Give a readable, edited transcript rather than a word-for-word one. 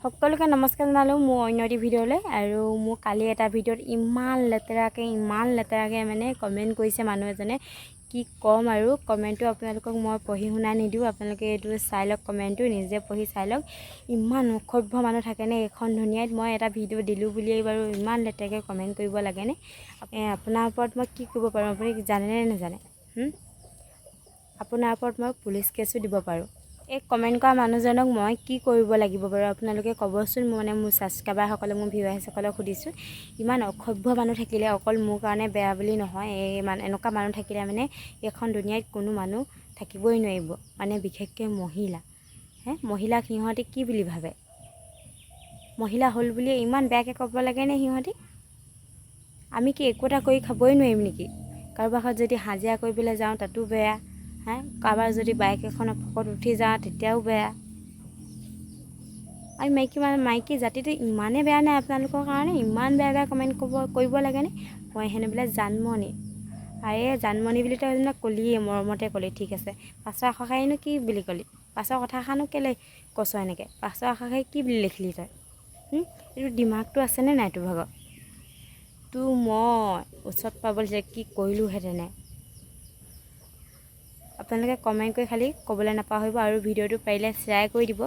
সকলোকে নমস্কাৰ জনালোঁ মোৰ অন্য এটি ভিডিঅ'লৈ। আৰু মোৰ কালি এটা ভিডিঅ'ত ইমান লেতেৰাকৈ মানে কমেণ্ট কৰিছে মানুহ এজনে, কি ক'ম আৰু। কমেণ্টটো আপোনালোকক মই পঢ়ি শুনাই নিদিওঁ, আপোনালোকে এইটো চাই লওক, কমেণ্টটো নিজে পঢ়ি চাই লওক। ইমান অসভ্য মানুহ থাকেনে এইখন দুনীয়াত? মই এটা ভিডিঅ' দিলোঁ বুলিয়েই বাৰু ইমান লেতেৰাকৈ কমেণ্ট কৰিব লাগেনে? আপোনাৰ ওপৰত মই কি কৰিব পাৰোঁ আপুনি জানেনে নাজানে? আপোনাৰ ওপৰত মই পুলিচ কেছো দিব পাৰোঁ। এই কমেণ্ট কৰা মানুহজনক মই কি কৰিব লাগিব বাৰু আপোনালোকে ক'বচোন। মই মানে মোৰ ছাবস্ক্ৰাইবাৰসকলক, মোৰ ভিউৱাৰ্ছসকলক সুধিছোঁ। ইমান অসভ্য মানুহ থাকিলে অকল মোৰ কাৰণে বেয়া বুলি নহয়, এই এনেকুৱা মানুহ থাকিলে মানে এইখন দুনীয়াত কোনো মানুহ থাকিবই নোৱাৰিব। মানে বিশেষকৈ মহিলা হে, মহিলাক সিহঁতে কি বুলি ভাবে? মহিলা হ'ল বুলিয়ে ইমান বেয়াকৈ ক'ব লাগেনে সিহঁতি? আমি কি একো এটা কৰি খাবই নোৱাৰিম নেকি? কাৰোবাৰ ঘৰত যদি হাজিৰা কৰিবলৈ যাওঁ, তাতো বেয়া হে। কাৰোবাৰ যদি বাইক এখনৰ ফকত উঠি যাওঁ, তেতিয়াও বেয়া। আমি মাইকী মানুহ, মাইকী জাতিটো ইমানেই বেয়া নাই আপোনালোকৰ কাৰণে? ইমান বেয়া বেয়া কমেণ্ট কৰিব লাগেনে? মই হেনো বোলে জানমণি। আৰে জানমণি বুলি তই যেনিবা ক'লিয়ে, মৰমতে ক'লি, ঠিক আছে। পাছৰ আশাখাৰীনো কি বুলি ক'লি? পাছৰ কথাষাৰনো কেলৈ কৈছ এনেকৈ? পাছৰ আশাখাৰী কি বুলি লিখিলি তই? এইটো দিমাগটো আছেনে নাই তোৰ ভাগৰ? তোৰ মই ওচৰত পাবলৈ কি কৰিলোহেঁতেনে? আপোনালোকে কমেণ্ট কৰি খালি ক'বলৈ নাপাহৰিব আৰু ভিডিঅ'টো পাৰিলে শ্বেয়াৰ কৰি দিব।